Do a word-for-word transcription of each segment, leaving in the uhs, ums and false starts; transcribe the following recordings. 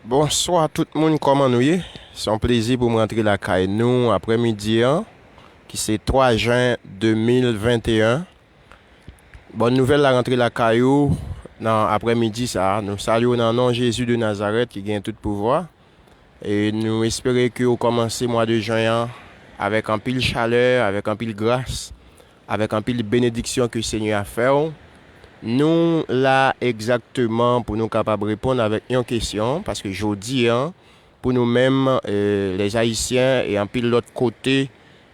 Bonswa tout moun, kòman nou ye? Se yon plezi pou m rantre lakay nou aprèmidi an, ki se twa jen de mil venteyen. Bòn nouvèl la rantre lakay ou nan aprèmidi sa a. Nou salye w nan non Jezi de Nazarèt ki gen tout pouvwa. E nou espere ke w kòmanse mwa de jen an avèk anpil chalè, avèk anpil gras, avèk anpil benediksyon ke Senyè a fè w. Nou la egzakteman pou nou kapab reponn avèk yon kesyon, paske jodi an, pou nou menm, e, lèzayisyen e anpil lòt kote,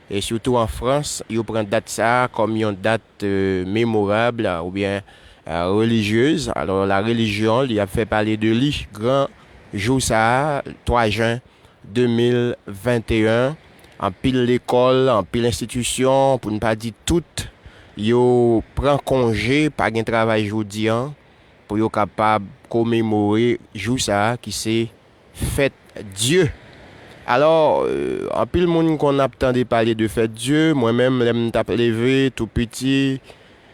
e sitou an Frans, yo pran dat sa a kòm yon dat, e, memorab oubyen, e, relijyez. Alò, la relijyon, li ap fè pale de li, gran jou sa a, twa jen de mil venteyen, anpil lekòl, anpil enstitisyon, pou n pa di tout, yo pran konje, pa gen travay jodi an, pou yo kapab komemore jou sa a ki se fèt Dye. Alò, e, anpil moun konn ap tande pale de fèt Dye. Mwen menm, lè m t ap leve tou piti,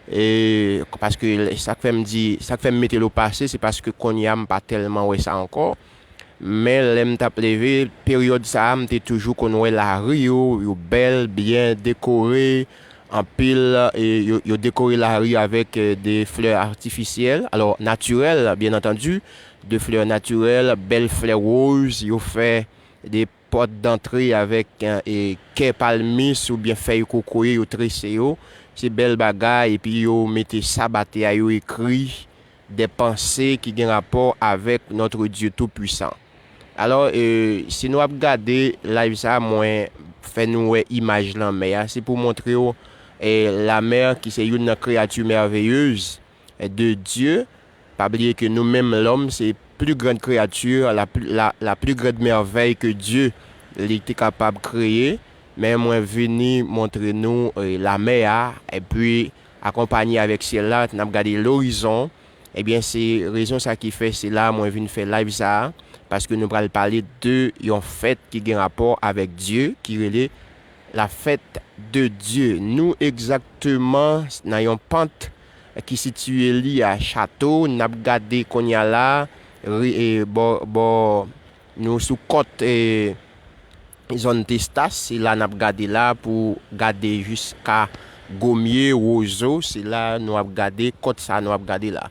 e, paske lè, sa k fè m di, sa k fè m mete l o pase, se paske kounye a m pa tèlman wè sa ankò. Men lè m t ap leve, peryòd sa a, m te toujou konn wè lari yo, yo bèl, byen dekore, anpil, e, yo, yo dekore lari avèk, e, de flè atifisyèl, alò, natirèl, byen antandi, de flè natirèl, bèl flè woz, yo fè de pòt dantre avèk, e, e, kè palmis oubyen fèy kokoye, yo trese yo. Se bèl bagay, epi yo mete sab atè a, yo ekri de panse ki gen rapò avèk Notre Dieu Tout-Puissant. Alò, e, si nou ap gade live sa a, mwen fè nou wè imaj lanmè a. Se pou montre w, e, lamè ki se youn nan kreyati mèveyez de Dye. Pa bliye ke nou menm lòm, se pli grand kreyati, la pli, la, la pli grand mèvèy ke Dye li te kapab kreye. Men mwen vini montre nou, e, lamè a, epi akonpanye avèk syèl la, n ap gade lorizon. Ebyen, se rezon sa ki fè se la mwen vin fè live sa a, paske nou pral pale de yon fèt ki gen rapò avèk Dye, ki rele la fèt de Dye. Nou egzakteman nan yon pant ki sitiye li a Chato. N ap gade kounye a la, ri, e, bò, bò, nou sou kòt, e, zòn Testas, se la n ap gade la pou gade jiska Gomye, Wozo, se la nou ap gade, kòt sa nou ap gade la.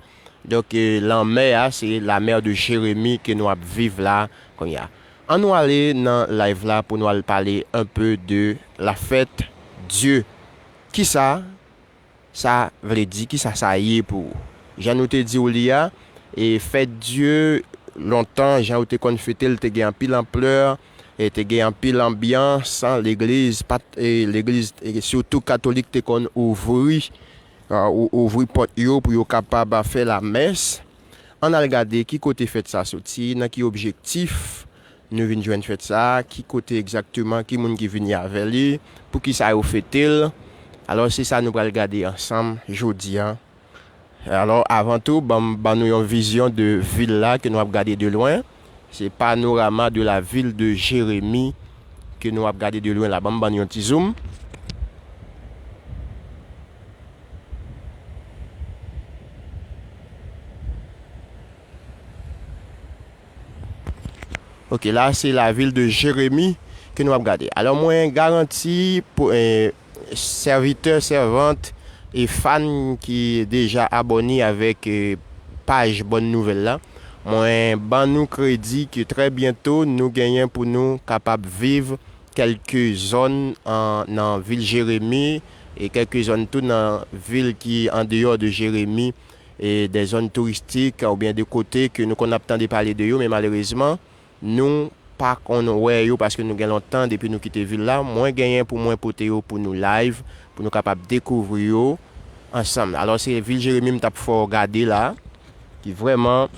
Donk, e, lanmè a, se la mer de Jérémie ke nou ap viv la kounye a. An nou ale nan live la pou nou al pale un peu de la fête Dieu. Kisa sa vle di? Kisa sa ye pou ou? Jan nou te di w li a, e fèt Dye, lontan, jan yo te konn fete l, te gen anpil anplè, e te gen anpil anbyans, legliz, pa t, e legliz, e sitou katolik, te konn ouvri, a, ou-, ouvri pòt yo pou yo kapab fè lamès. Ann al gade ki kote fèt sa soti, nan ki objektif nou vin jwenn fèt sa, ki kote egzakteman, ki moun ki vini avè li, poukisa yo fete l. Alò, se sa nou pral gade ansanm jodi a. Alò, avan tou, ban m, ban nou yon vizyon de vil la ke nou ap gade de lwen. Se panorama de la ville de Jérémie ke nou ap gade de lwen la. Ban m ban nou yon ti zoom. Ok, la se la vil de Jeremi ke nou ap gade. Alò, mwen garanti pou, eh, sèvitè, sèvant e fan ki deja abòne avèk, eh, paj Bòn Nouvèl la, mwen ban nou kredi ke trè byento nou genyen pou nou kapab viv kèlke zòn an, nan vil Jeremi e kèlke zòn tou nan vil ki andeyò de Jeremi, e de zòn touristik oubyen de kote ke nou konn ap tande pale de yo, men malerezman, nou pa konn wè yo paske nou gen lontan depi nou kite vil la. Mwen genyen pou mwen pote yo pou nou live, pou nou kapab dekouvri yo ansanm. Alò, se vil Jeremi m t ap fè w gade la, ki vrèman,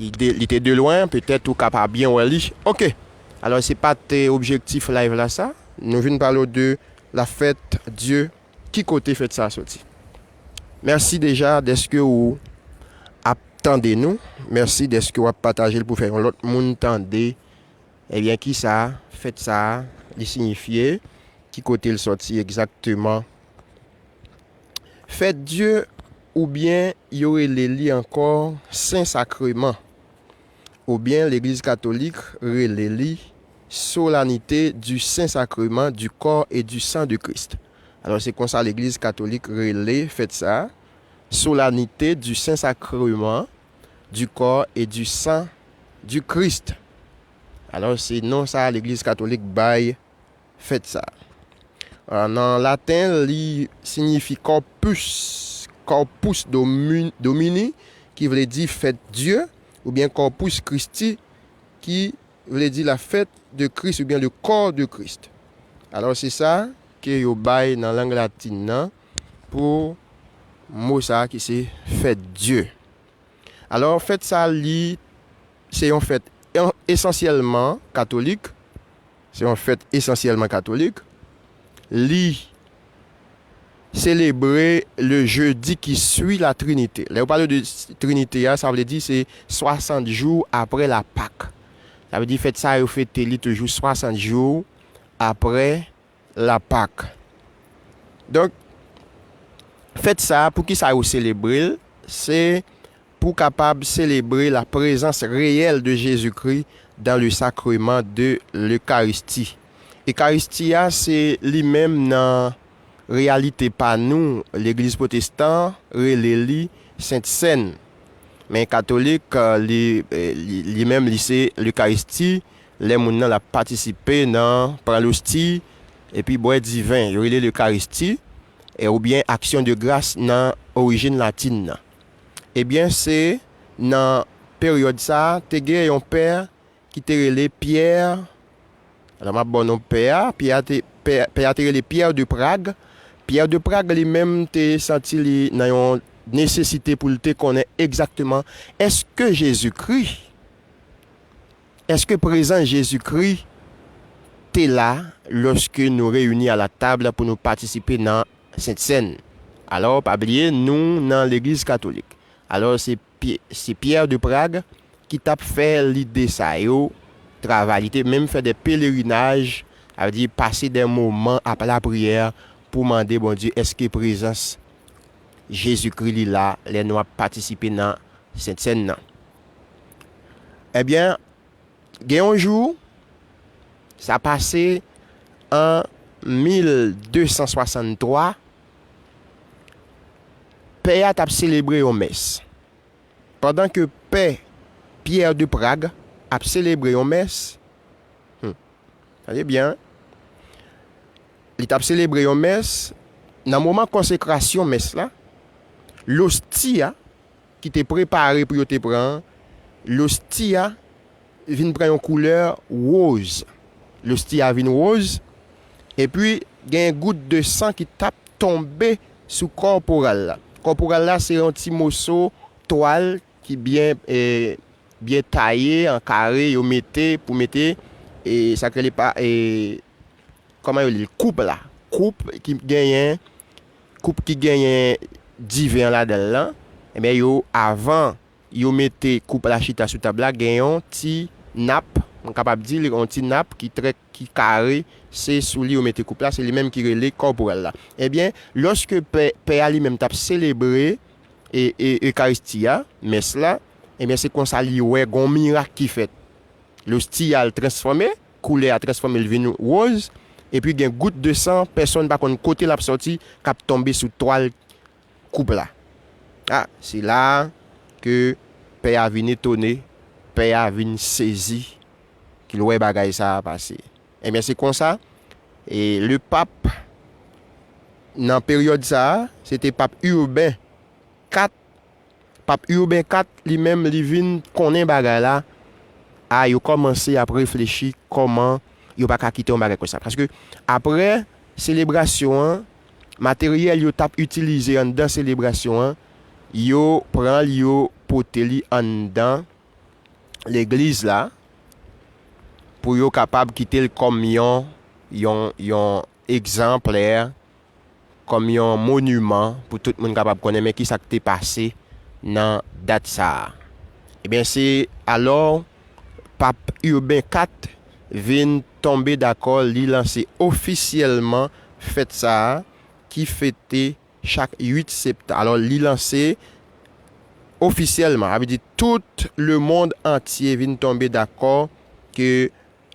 li de, li te de lwen, petèt ou ka pa byen wè li. Ok. Alò, se pa te objektif live la sa. Nou vin pale w de la fèt Dye. Ki kote fèt sa a soti? Mèsi deja dèske ou ap tande nou. Mèsi dèske w ap pataje l pou fè yon lòt moun tande. Ebyen, kisa fèt sa a, li siyifye? Ki kote l sòti egzakteman? Fèt Dye, oubyen yo rele li ankò Sen Sakreman, oubyen Legliz Katolik rele li Solennité du Saint-Sacrement du Corps et du Sang de Christ. Alò, se konsa Legliz Katolik rele fèt sa a, Solennité du Saint-Sacrement du Corps et du Sang du Christ. Alò, se non sa Legliz Katolik bay fèt sa a. Nan laten, li siyifi Corpus, Corpus Domi-, Domini, ki vle di fèt Dye, oubyen Corpus Christi, ki vle di la fête de Christ, oubyen le corps de Christ. Alò, se sa ke yo bay nan lang latin nan pou mo sa a ki se fèt Dye. Alò, fèt sa a, li se yon fèt en-, esansyèlman katolik. Se yon fèt esansyèlman katolik. Li selebre le jeudi qui suit la Trinité. Lè yo pale de Trinité a, sa vle di se swasant jou apre la Pâque. Sa vle di fèt sa yo fete li toujou swasant jou apre la Pâque. Donk, fèt sa a, poukisa yo selebre l? Se pou kapab selebre la présence réelle de Jésus-Christ dans le sacrement de l'Eucharistie. Ekaristi a, se li menm nan reyalite pa nou, Legliz Pwotestan rele li Sent Sèn. Men Katolik, eh, li, eh, li, li menm, li se Lekaristi, lè moun nan l ap patisipe nan pran losti, epi bwè diven. Yo rele Lekaristi, eh, oubyen aksyon de gras nan orijin latin nan. Ebyen, se nan peryòd sa a, te gen yon pè ki te rele Pyè. Alò, m ap ba w non pè a. Pyè a te, pè, pè a te rele Pierre de Prague. Pierre de Prague, li menm, te santi li nan yon nesesite pou l te konnen egzakteman èske Jezikri, èske prezans Jezikri te la lòske nou reyini a la tab pou nou patisipe nan Sent Sèn. Alò, pa bliye, nou nan Legliz Katolik. Alò, se Pye-, se Pierre de Prague ki t ap fè lide sa yo travay. Li te menm fè de pelerinaj, sa vle di pase de moman ap lapriyè pou mande Bondye èske prezans Jezikri li la lè nou ap patisipe nan Sent Sèn nan. Ebyen, gen yon jou, sa pase an mil de san swasanntwa, pè a t ap selebre yon mès. Pandan ke pè Pierre de Prague ap selebre yon mès, hmm, tande byen, li t ap selebre yon mès, nan moman konsekrasyon mès la, losti a, ki te prepare pou yo te pran, losti a vin pran yon koulè woz. Losti a vin woz, epi gen gout de san ki t ap tonbe sou kòporal la. Kòporal la se yon ti moso twal ki byen, eh, byen taye an kare, yo mete pou mete, eh, sa k rele pa, eh, kòman yo rele l, koup la. Koup ki genyen, koup ki genyen diven an ladan l lan, ebyen, yo, avan yo mete koup la chita sou tab la, gen yon ti nap, m kapab di l yon ti nap ki trè, ki kare, se sou li yo mete koup la, se li menm ki rele kòporal la. Ebyen, lòske pè, pè a li menm t ap selebre e, e, Ekaristi a, mès la, ebyen, se konsa li wè gon mirak ki fèt. Losti a l transfòme, koulè a transfòme, l vin woz, epi gen gout de san, pèsonn pa konn kote l ap sòti, k ap tonbe sou twal koup la. A, se la a ke pè a vin etone, pè a vin sezi, ke l wè bagay sa a pase. Ebyen, se konsa, e le pap, nan peryòd sa a, se te pap Urbain kat. Pap Urbain kat, li menm, li vin konnen bagay la. A, yo kòmanse ap reflechi kòman yo pa ka kite yon bagay konsa. Paske apre selebrasyon an, materyèl yo t ap itilize anndan selebrasyon an, yo pran l, yo pote li anndan legliz la pou yo kapab kite l kòm yon, yon, yon egzanplè, kòm yon moniman pou tout moun kapab konnen men kisa k te pase nan dat sa a. Ebyen, se alò Pap Urbain kat vin tonbe dakò, li lanse ofisyèlman fèt sa a ki fete chak uit septanm. Alò, li lanse ofisyèlman, sa vle di tout lemonn antye vin tonbe dakò ke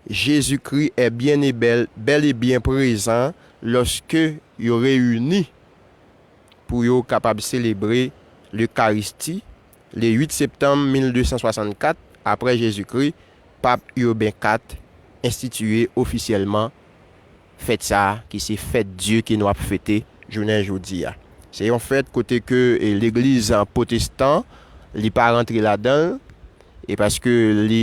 Jezikri est bien et bel, bel et bien prezan lòske yo reyini pou yo kapab selebre Lekaristi le uit septanm mil de san swasannkat apre Jezikri, Pap Urbain kat enstitiye ofisyèlman fèt sa a, ki se fèt Dye ke nou ap fete jounen jodi a. Se yon fèt kote ke, e, legliz pwotestan, li pa rantre ladan l, e paske li,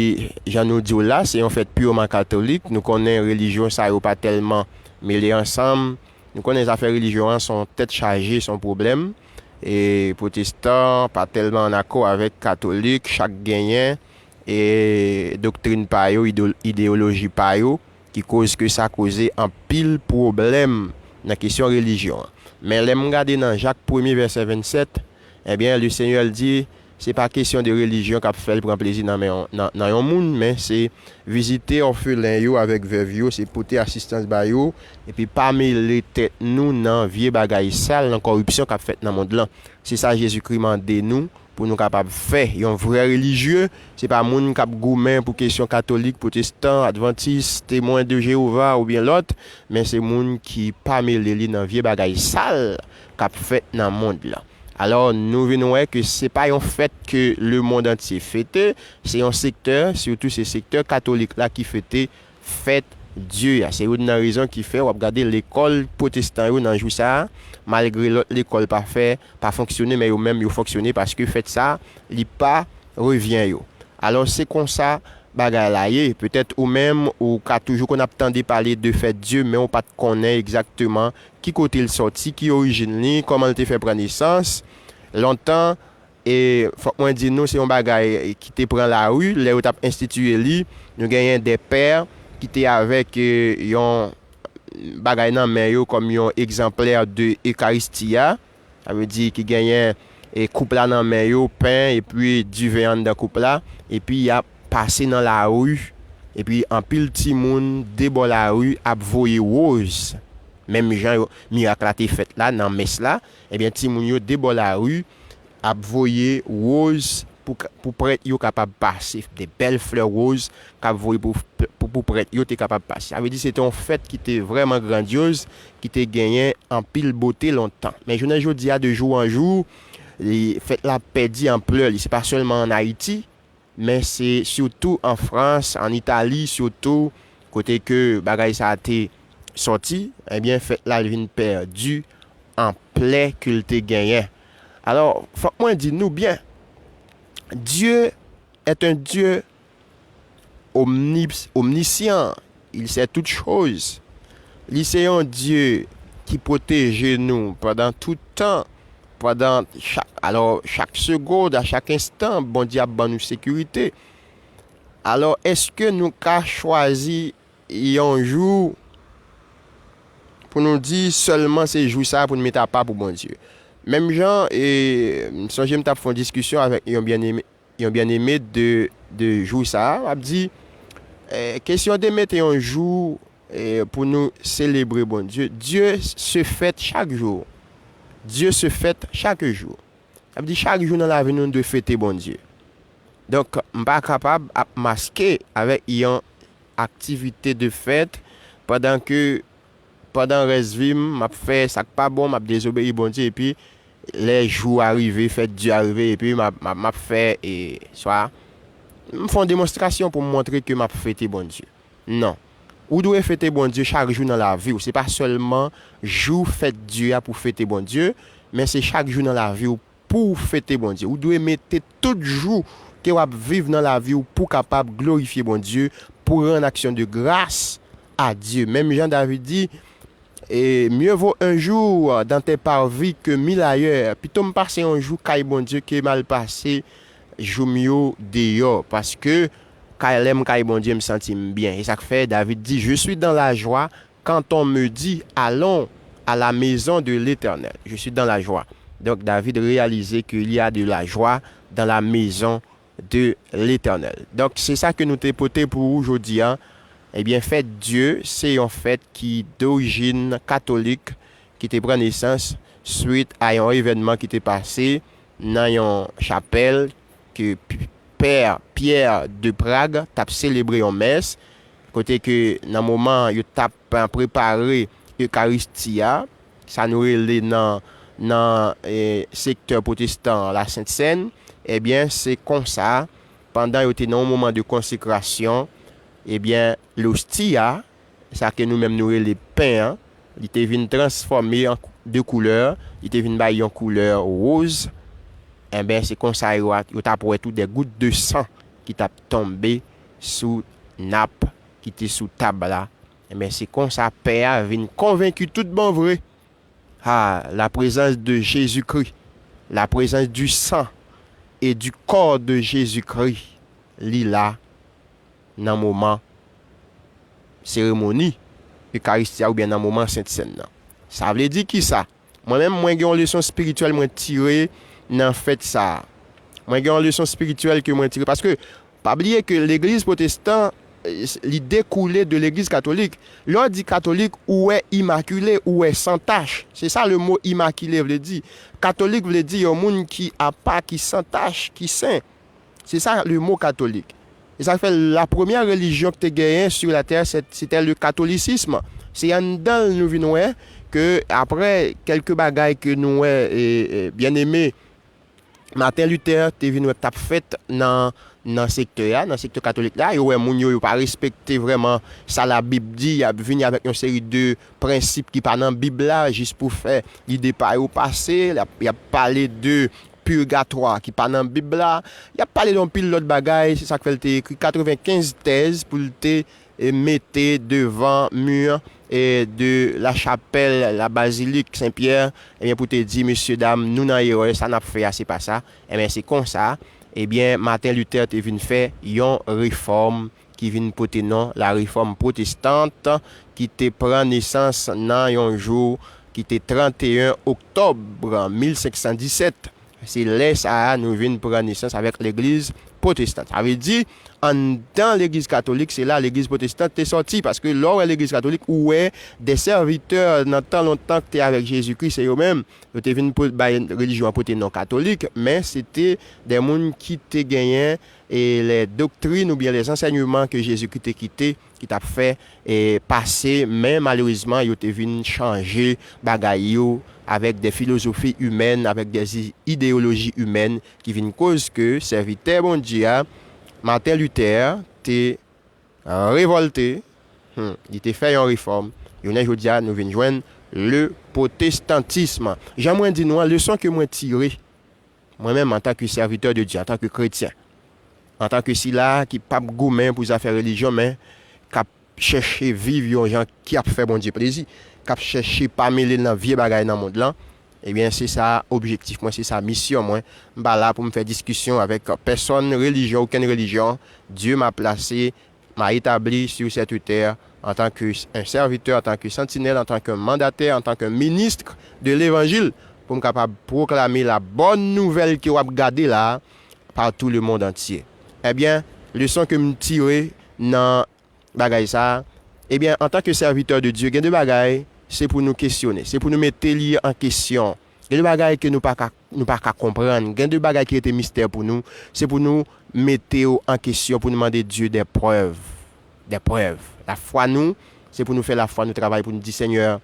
jan nou di w la, se yon fèt piman katolik. Nou konnen relijyon sa yo pa tèlman mele ansanm. Nou konnen zafè relijyon an se yon tèt chaje, se yon pwoblèm. E pwotestan pa tèlman an akò avèk katolik, chak genyen e doktrin pa yo, ido-, ideyoloji pa yo, ki koz ke sa koze anpil pwoblèm nan kesyon relijyon an. Men lè m gade nan Jak premye vèsè vennsèt, ebyen, le Senyè l di, se pa kesyon de relijyon k ap fè l pran plezi nan men yon, nan, nan yon moun, men se vizite òfelen yo avèk vèv yo, se pote asistans ba yo, epi pa mele tèt nou nan vye bagay sal, nan kòripsyon k ap fèt nan mond lan. Se sa Jezikri mande nou pou nou kapab fè. Yon vrè relijye, se pa moun k ap goumen pou kesyon katolik, pwotestan, advantis, temwen de Jewova oubyen lòt, men se moun ki pa mele li nan vye bagay sal k ap fèt nan mond lan. Alò, nou vin wè ke se pa yon fèt ke lemonn antye fete, se yon sektè, sitou se sektè katolik la ki fete fèt Dye a. Se youn nan rezon ki fè w ap gade lekòl pwotestan yo nan jou sa a, malgre lòt lekòl pa fè, pa fonksyone, men yo menm yo fonksyone paske fèt sa a, li pa revyen yo. Alò, se konsa bagay la ye. Petèt ou menm, ou ka toujou konn ap tande pale de fèt Dye, men ou pa t konnen egzakteman ki kote l sòti, ki orijin li, kòman l te fè pran nesans. Lontan, e fòk mwen di nou, se yon bagay ki te pran lari. Lè yo t ap enstitiye li, nou genyen de pè ki te avèk, e, yon bagay nan men yo kòm yon egzanplè de Ekaristi a. Sa vle di ki genyen, e, koup la nan men yo, pen epi diven anndan koup la, epi y ap pase nan lari, epi anpil timoun de bò lari ap voye woz. Menm jan yo, mirak la te fèt la, nan mès la, ebyen, timoun yo de bò lari ap voye woz pou, pou prèt yo kapab pase, de bèl flè woz k ap voye pou, pou, pou prèt yo te kapab pase. Sa vle di se te yon fèt ki te vrèman grandyoz, ki te genyen anpil bote lontan. Men jounen jodi a, de jou an jou, li, fèt la pèdi anplè li. Se pa sèlman ann Ayiti, men se sitou an Frans, ann Itali sitou, kote ke bagay sa a te sòti, ebyen, fèt la vin pèdi anplè ke l te genyen. Alò, fòk mwen di nou byen, Dieu est un Dieu omni-, omniscient, il sait toutes choses. Li se yon Dye ki pwoteje nou pandan tout tan, pandan chak, alò, chak segond, a chak enstan, Bondye ap ban nou sekirite. Alò, èske nou ka chwazi yon jou pou nou di sèlman se jou sa a pou nou mete apa pou Bondye? Menm jan, e, m sonje m t ap fè yon diskisyon avèk yon byeneme, yon byeneme de, de jou sa a, m ap di, e, kesyon de mete yon jou, e, pou nou selebre Bondye, Dye se fèt chak jou. Dye se fèt chak jou. Sa vle di chak jou nan lavi nou, nou dwe fete Bondye. Donk, m pa kapab ap maske avèk yon aktivite de fèt pandan ke, pandan rès vi m, m ap fè sa k pa bon, m ap dezobeyi Bondye, epi lè jou a rive, fèt Dye a rive, epi m ap, m ap, m ap fè, e, swa m fè yon demonstrasyon pou m montre ke m ap fete Bondye. Non. Ou dwe fete Bondye chak jou nan lavi w. Se pa sèlman jou fèt Dye a pou w fete Bondye, men se chak jou nan lavi w pou w fete Bondye. Ou dwe mete tout jou ke w ap viv nan lavi w pou w kapab glorifye Bondye, pou rann aksyon de gras a Dye. Menm jan David di, e, mieux vaut un jour dans tes parvis que mille ailleurs. Pito m pase yon jou kay Bondye ke m al pase jou m yo deyò, paske kay, lè m kay Bondye, m santi m byen. E sa k fè David di, je suis dans la joie quand on me dit, allons à la maison de l'Éternel. Je suis dans la joie. Donk, David reyalize ke il y a de la joie dans la maison de l'Éternel. Donk, se sa ke nou te pote pou ou jodi a. Ebyen, fèt Dye, se yon fèt ki dorijin katolik, ki te pran nesans swit a yon evènman ki te pase nan yon chapèl ke P-, Pè Pierre de Prague t ap selebre yon mès, kote ke nan moman yo t ap prepare Ekaristi a, sa nou rele nan, nan, eh, sektè pwotestan an la Sent Sèn, ebyen, se konsa, pandan yo te nan yon moman de konsekrasyon, ebyen, losti a, sa ke nou menm nou rele pen an, li te vin transfòme an kou-, de koulè, li te vin bay yon koulè woz. Enben, se konsa yo, yo t ap wè tou de gout de san ki t ap tonbe sou nap ki te sou tab la. Enben, se konsa pè a vin konvenki tout bon vre. Ah, la présence de Jésus-Christ, la présence du sang et du corps de Jésus-Christ, li la nan moman seremoni Ekaristi a oubyen nan moman Sent Sèn nan. Sa vle di ki sa? Mwen menm, mwen gen yon leson espirityèl mwen tire nan fèt sa a. Mwen gen yon leson espirityèl ke mwen tire, paske pa bliye ke legliz pwotestan, eh, li dekoule de legliz katolik. Lè w di katolik, ou wè imakile, ou wè san tach. Se sa le mo imakile vle di. Katolik vle di yon moun ki apa, ki san tach, ki sen. Se sa le mo katolik. E sa k fè la premyè relijyon ki te genyen sur la terre, se, se te le katolisism. Se anndan l nou vin wè ke apre kèlke bagay ke nou wè, e, e, byeneme Martin Luther te vin wè k t ap fèt nan, nan sektè a, nan sektè katolik la, yo wè moun yo, yo pa respekte vrèman sa Labib di, y ap vini avèk yon seri de prensip ki pa nan Bib la, jis pou fè lide pa yo pase, y ap, y ap pale de purgatwa ki pa nan Bib la, y ap pale de yon pil lòt bagay, se sa k fè l te ekri katrevenkenz tèz pou l te, e, mete devan mi, e, de la chapèl, la bazilik Sen Pyè, ebyen, pou te di, mesye dam, nou nan erè, sa n ap fè a, se pa sa. Ebyen, se konsa, ebyen, Martin Luther te vin fè yon refòm ki vin pote non la Réforme protestante, ki te pran nesans nan yon jou ki te tranteyen oktòb mil senk san disèt. Se lè sa a nou vin pran nesans avèk legliz pwotestan. Sa vle di, anndan legliz katolik, se la legliz pwotestan te sòti, paske lè w wè legliz katolik, ou wè de sèvitè nan tan lontan ki te avèk Jezikri, se yo menm, yo te vin po-, bay relijyon an pote non katolik, men se te de moun ki te genyen e lè doktrin oubyen lè zansèyman ke Jezikri te kite, ki t ap fè, e, pase, men malerezman, yo te vin chanje bagay yo avèk de filozofi imèn, avèk de zi-, ideyoloji imèn, ki vin koz ke sèvitè Bondye a, Martin Luther, te revòlte, hmm, li te fè yon refòm. Jounen jodi a, nou vin jwenn le pwotestantism. Jan mwen di nou an, leson ke mwen tire, mwen menm, antanke sèvitè de Dye, antanke kretyen, antanke sila ki p ap goumen pou zafè relijyon, men k ap chèche viv yon jan ki ap fè Bondye plezi, k ap chèche pa mele l nan vye bagay nan mond lan, ebyen, se sa objektif mwen, se sa misyon mwen. M pa la pou m fè diskisyon avèk pèsonn relijyon, okenn relijyon. Dieu m'a placé, m'a établi sur cette terre en tant que un serviteur, en tant que sentinelle, en tant que mandataire, en tant que ministre de l'évangile, pou m kapab pwoklame la bòn nouvèl ke w ap gade la a, partout le monde entier. Ebyen, leson ke m tire nan bagay sa a, ebyen, antanke sèvitè de Dye, gen de bagay, se pou nou kesyone, se pou nou mete li an kesyon. Gen de bagay ke nou pa ka, nou pa ka konprann, gen de bagay ki rete mistè pou nou, se pou nou mete yo an kesyon, pou nou mande Dye de prèv, de prèv. Lafwa nou, se pou nou fè lafwa nou travay, pou nou di, Senyè,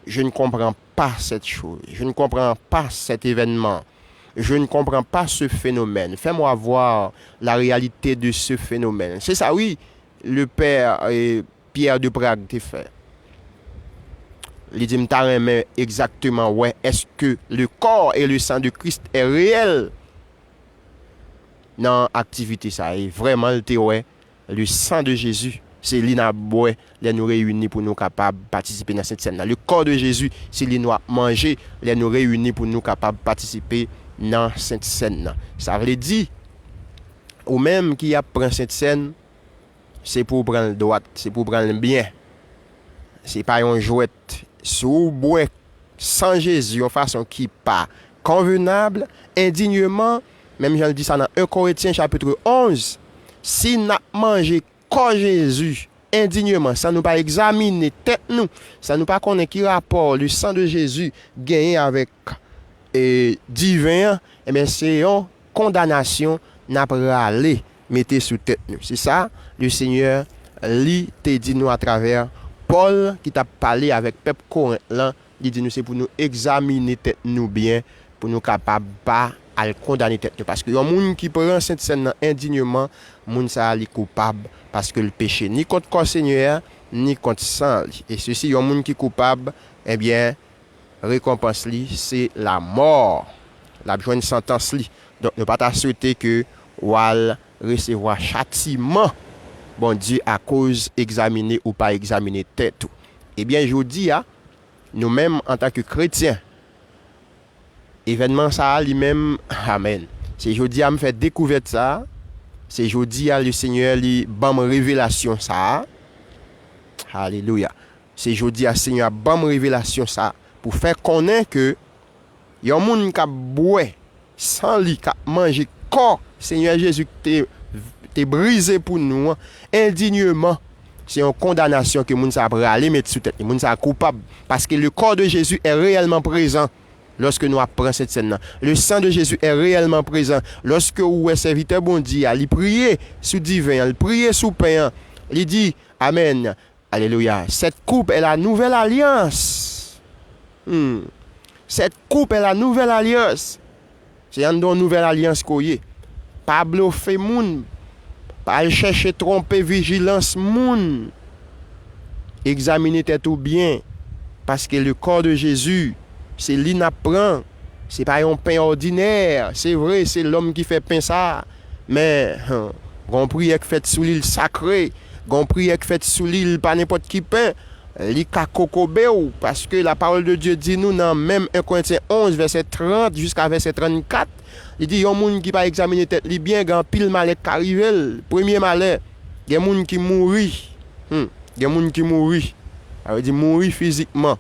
je ne comprends pas cette chose, je ne comprends pas cet événement, je ne comprends pas ce phénomène. Fais-moi voir la réalité de ce phénomène. Se sa, wi, le pè, e, Pierre de Prague te fè. Li di, m ta renmen egzakteman wè, èske le corps et le sang de Christ est réel nan aktivite sa. E vrèman, l te wè le sang de Jésus, se li n ap bwè lè nou reyini pou nou kapab patisipe nan Sent Sèn nan. Le corps de Jésus, se li nou ap manje lè nou reyini pou nou kapab patisipe nan Sent Sèn nan. Sa vle di, ou menm ki ap pran Sent Sèn, se pou w pran l dwat, se pou w pran l byen. Se pa yon jwèt. Si w bwè san Jezi yon fason ki pa konvenab, endinyeman, menm jan l di sa nan en Korentyen chapit onz, si n ap manje kò Jezi endinyeman, san nou pa egzamine tèt nou, san nou pa konnen ki rapò le sang de Jésus genyen avèk, e, diven an, ebyen, se yon kondanasyon n ap rale mete sou tèt nou. Se sa, le Senyè, li te di nou atravè Pòl ki t ap pale avèk pèp Korent lan, li di nou se pou nou egzamine tèt nou byen, pou nou kapab pa al kondane tèt nou. Paske yon moun ki pran Sentsèn nan endinyeman, moun sa a li koupab, paske l peche ni kont kò Senyè a, ni kont san li. E sesi, yon moun ki koupab, ebyen, rekonpans li, se lamò. L ap jwenn santans li. Donk, nou pa ta swete ke w al resevwa chatiman Bondye akoz egzamine ou pa egzamine tèt ou. Ebyen, jodi a, nou menm, antanke kretyen, evènman sa a, li menm, amèn. Se jodi a m fè dekouvèt sa a. Se jodi a, le Senyè, li ban m revelasyon sa a. Alelouya. Se jodi a Senyè a ban m revelasyon sa a pou fè konnen ke yon moun k ap bwè san li, k ap manje kò Senyè Jezi ki te, te brize pou nou an, endinyeman, se yon kondanasyon ke moun sa a prale met sou tèt li. Moun sa a koupab, paske le corps de Jésus est réellement présent lorsque nou ap pran Sentsèn nan. Le sang de Jésus est réellement présent lorsque ou wè sèvitè Bondye a, li priye sou diven an, li priye sou pen an, li di, amèn, alelouya. Cette coupe est la nouvelle alliance. Hmm. Cette coupe est la nouvelle alliance. Se anndan yon nouvèl alyans ke w ye. Pa blofe moun. Pa al chèche twonpe vijilans moun. Egzamine tèt ou byen. Paske le corps de Jésus, se li n ap pran. Se pa yon pen òdinè. Se vre, se lòm ki fè pen sa a. Men, gon priyè k fèt sou li, l sakre. Gon priyè k fèt sou li, l pa nenpòt ki pen. Li ka kokobe w, paske la parole de Dieu di nou nan menm en Korentyen onz, vèsè trant jiska vèsè trannkat, li di, yon moun ki pa egzamine tèt li byen, gen anpil malè k ka rive l. Premye malè, gen moun ki mouri. Hmm, gen moun ki mouri. Sa vle di mouri fizikman,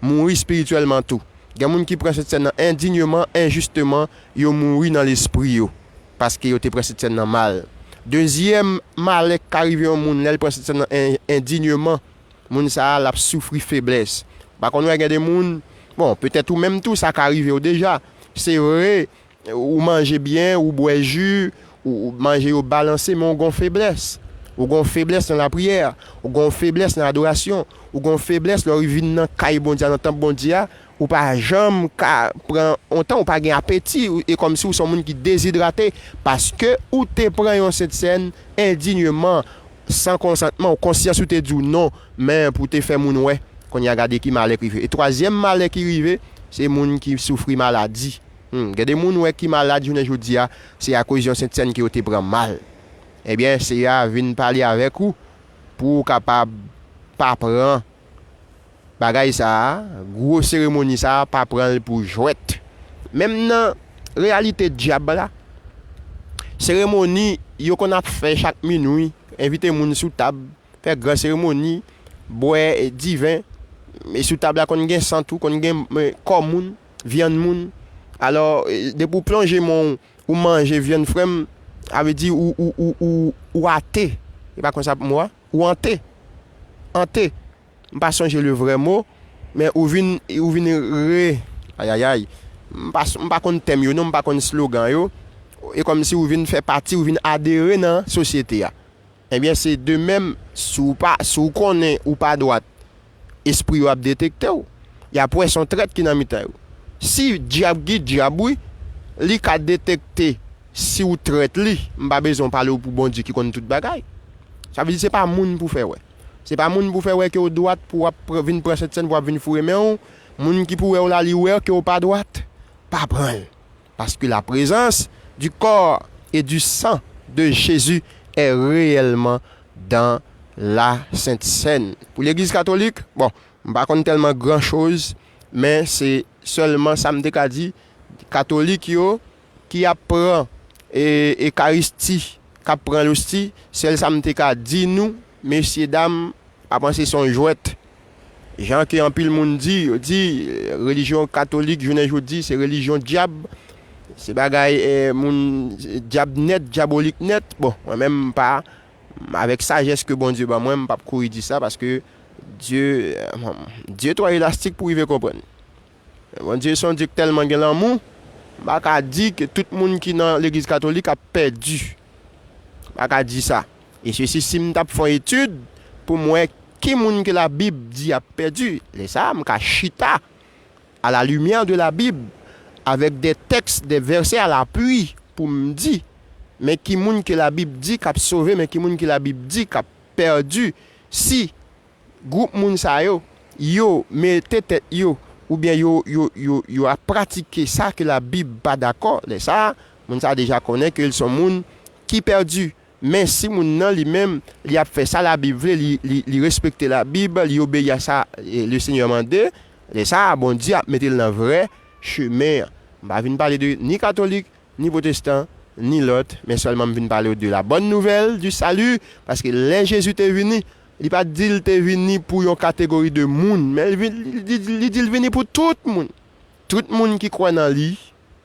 mouri espirityèlman tou. Gen moun ki pran Sentsèn nan endinyeman, enjisteman, yo mouri nan lespri yo, paske yo te pran Sentsèn nan mal. Dezyèm malè k ka rive yon moun lè l pran Sentsèn nan en-, endinyeman, moun sa a, l ap soufri feblès. Ou pa konn wè gen de moun, bon, petèt ou menm tou, sa ka rive w deja. Se vre, ou manje byen, ou bwè ji, ou, ou manje yo balanse, men ou gon feblès. Ou gon feblès nan lapriyè, ou gon feblès nan adorasyon, ou gon feblès lè w vin nan kay Bondye a, nan tanp Bondye a, ou pa janm ka pran yon tan, ou pa gen apeti, ou, e kòmsi ou se yon moun ki dezidrate, paske ou te pran yon sentsèn endinyeman, san konsantman, ou konsyans ou te di w non, men pou te fè moun wè, kounye a gade ki malè k rive. E twazyèm malè ki rive, se moun ki soufri maladi. Hmm, gen de moun wè ki malad jounen jodi a, se akoz yon sentsèn ke yo te pran mal. Ebyen, Seyè a vin pale avèk ou pou w kapab pa pran bagay sa a, gwo seremoni sa a, pa pran l pou jwèt. Menm nan reyalite dyab la, seremoni yo konn ap fè chak minwi, envite moun sou tab, fè gran seremoni, bwè, e, diven, e sou tab la konn gen san tou, konn gen, e, kò moun, vyann moun. Alò, e, depi w plonje men w, ou manje vyann, frè m, sa vle di ou, ou, ou, ou, ou ate. E pa konsa mo a? Ou ante. Ante. M pa sonje le vrè mo, men ou vin, ou vin re, ayayay. M pa, m pa konn tèm yo non, m pa konn slogan yo. E kòmsi ou vin fè pati, ou vin adere nan sosyete a. Ebyen, se de menm, si w pa, si w konnen ou pa dwat, espri yo ap detekte w. Y ap wè se yon trèt ki nan mitan yo. Si dyab ki dyab, wi, li ka detekte si w trèt li, m pa bezwen pale w pou Bondye ki konn tout bagay. Sa vle di se pa moun pou fè wè. Se pa moun pou fè wè ke w dwat pou w ap pr-, vin pran sentsèn, pou w ap vin foure men w. Moun ki pou wè w la, li wè ke w pa dwat. Pa pran l. Parce que la présence du corps et du sang de Jésus est réellement dans la Sainte Seine. Pou legliz katolik, bon, m pa konn tèlman gran choz, men se sèlman sa m te ka di, katolik yo ki ap pran, e, ekaristi, k ap pran losti, sèl sa m te ka di nou, mesye dam, pa panse se yon jwèt. Jan ke anpil moun di, yo di, e, relijyon katolik jounen jodi, se relijyon dyab, se bagay, e, moun, e, dyab nèt, dyabolik nèt. Bon, mwen menm m pa, Avèk sajès ke Bondye ban mwen, m p ap kouri di sa, paske Dye, Dye twò elastik pou rive konprann. Bondye se yon Dye k tèlman gen lanmou, m pa ka di ke tout moun ki nan legliz katolik ap pèdi. M pa ka di sa. E sesi, si m t ap fè yon etid pou m wè ki moun ke Labib di ap pèdi, lè sa a, m ka chita à la lumière de la Bible, avec des textes, des versets à l'appui pou m di, men ki moun ke Labib di k ap sove, men ki moun ke Labib di k ap pèdi. Si gwoup moun sa yo, yo mete tèt yo, oubyen yo, yo, yo, yo ap pratike sa ke Labib pa dakò, lè sa a, moun sa a deja konnen ke l se yon moun ki pèdi. Men si moun nan li menm, li ap fè sa Labib vle, li, li, li respekte Labib, li obeyi a sa eh, le Senyè mande, lè sa a, Bondye ap mete l nan vrè chemen an. M pa vin pale de ni katolik, ni pwotestan, ni lòt, men sèlman m vin pale w de la bonne nouvelle du salut, paske lè Jezi te vini, li pa t di l te vini pou yon kategori de moun, men li, vin- li, li, li di l vini pou tout moun. Tout moun ki kwè nan li,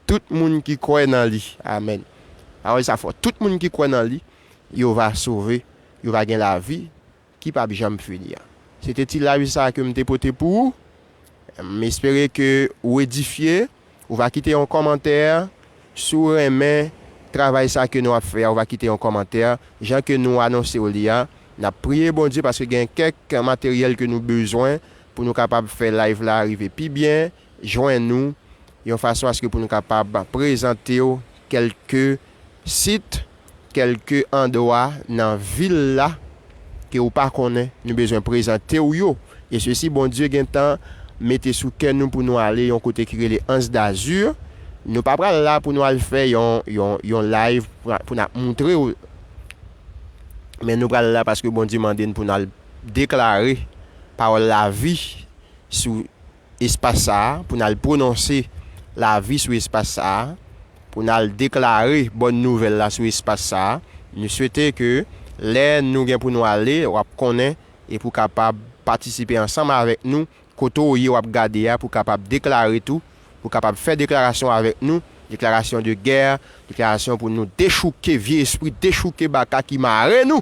tout moun ki kwè nan li. Amèn. Pawòl sa fò. Tout moun ki kwè nan li, yo va sove, yo va gen lavi ki p ap janm fini an. Se te ti live sa ke m te pote pou ou. M espere ke ou edifye, ou va kite yon kòmantè. Si w renmen travay sa ke nou ap fè a, ou va kite yon kòmantè. Jan ke nou anonse w li a, n ap priye Bondye paske gen kèk materyèl ke nou bezwen pou nou kapab fè live la rive pi byen, jwenn nou, yon fason aske pou nou kapab prezante w kèlke sit, kèlke andwa nan vil la ke w pa konnen, nou bezwen prezante w yo. E sesi, Bondye gentan mete sou kè nou pou nou ale yon kote ki rele Anse d'Azur. Nou pa pral la pou nou al fè yon, yon, yon live pou, pou n ap moutre w. Men nou pral la paske Bondye mande n pou n al deklare pawòl lavi sou espas sa a, pou n al pwononse lavi sou espas sa a, pou n al deklare bòn nouvèl la sou espas sa a. Nou swete ke lè nou gen pou nou ale, w ap konnen e pou kapab patisipe ansanm avèk nou, kote w ye w ap gade a, pou kapab deklare tou, pou kapab fè deklarasyon avèk nou, deklarasyon de gè, deklarasyon pou nou dechouke vye espri, dechouke baka ki mare nou.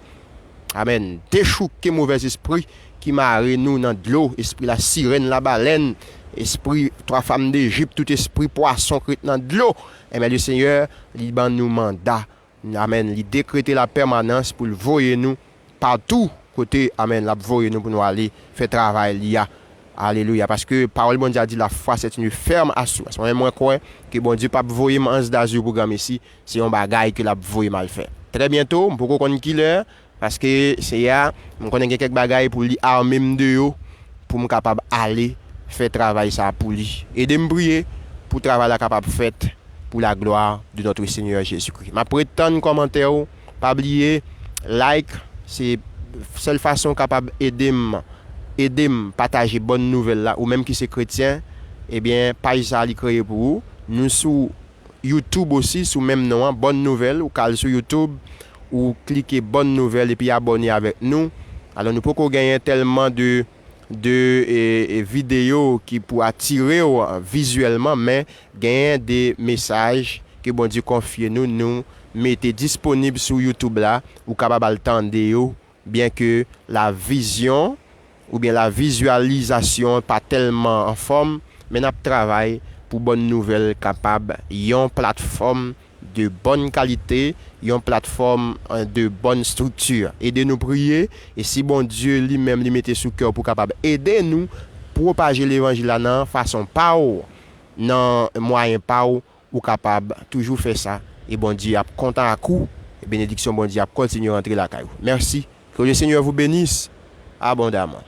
Amèn. Dechouke movèz espri ki mare nou nan dlo, espri la sirèn, la balèn, espri twa fam d'Ejip, tout espri pwason k ret nan dlo. Enben, le Senyè, li ban nou manda. Amèn. Li dekrete la pèmanans pou l voye nou patou kote, amèn, l ap voye nou pou nou ale fè travay li a. Alelouya. Paske pawòl Bondye a di, la foi, c'est une ferme assurance. Mwen menm, mwen kwè ke Bondye p ap voye m Anse d'Azur pou granmesi. Se yon bagay ke l ap voye m al fè. Trè byento, m poko konn kilè, paske Seyè a, m konnen gen kèk bagay pou li ame m de yo, pou m kapab ale fè travay sa a pou li. Ede m priye pou travay la kapab fèt pour la gloire de notre Seigneur Jésus-Christ. M ap ret tann kòmantè w. Pa bliye, like, se sèl fason w kapab ede m, ede m pataje bòn nouvèl la, ou menm ki se kretyen, ebyen, paj sa a li kreye pou ou. Nou sou YouTube osi, sou menm non an, Bòn Nouvèl. Ou ka al sou YouTube, ou klike Bòn Nouvèl epi abòne avèk nou. Alò, nou poko genyen tèlman de, de, e, e, videyo ki pou atire w vizyèlman, men genyen de mesaj ke Bondye konfye nou, nou mete disponib sou YouTube la, ou kapab al tande yo, byenke la vizyon oubyen la vizyalizasyon pa tèlman anfòm, men n ap travay pou Bòn Nouvèl kapab yon platfòm de bòn kalite, yon platfòm, eh, de bòn estrikti. Ede nou priye, e si Bondye li menm li mete sou kè w pou kapab ede nou pwopaje levanjil la nan fason pa w, nan mwayen pa w, ou kapab toujou fè sa, e Bondye ap kontan ak ou, e benediksyon Bondye ap kontinye rantre lakay ou. Mèsi. Que le Seigneur vous bénisse abondamment.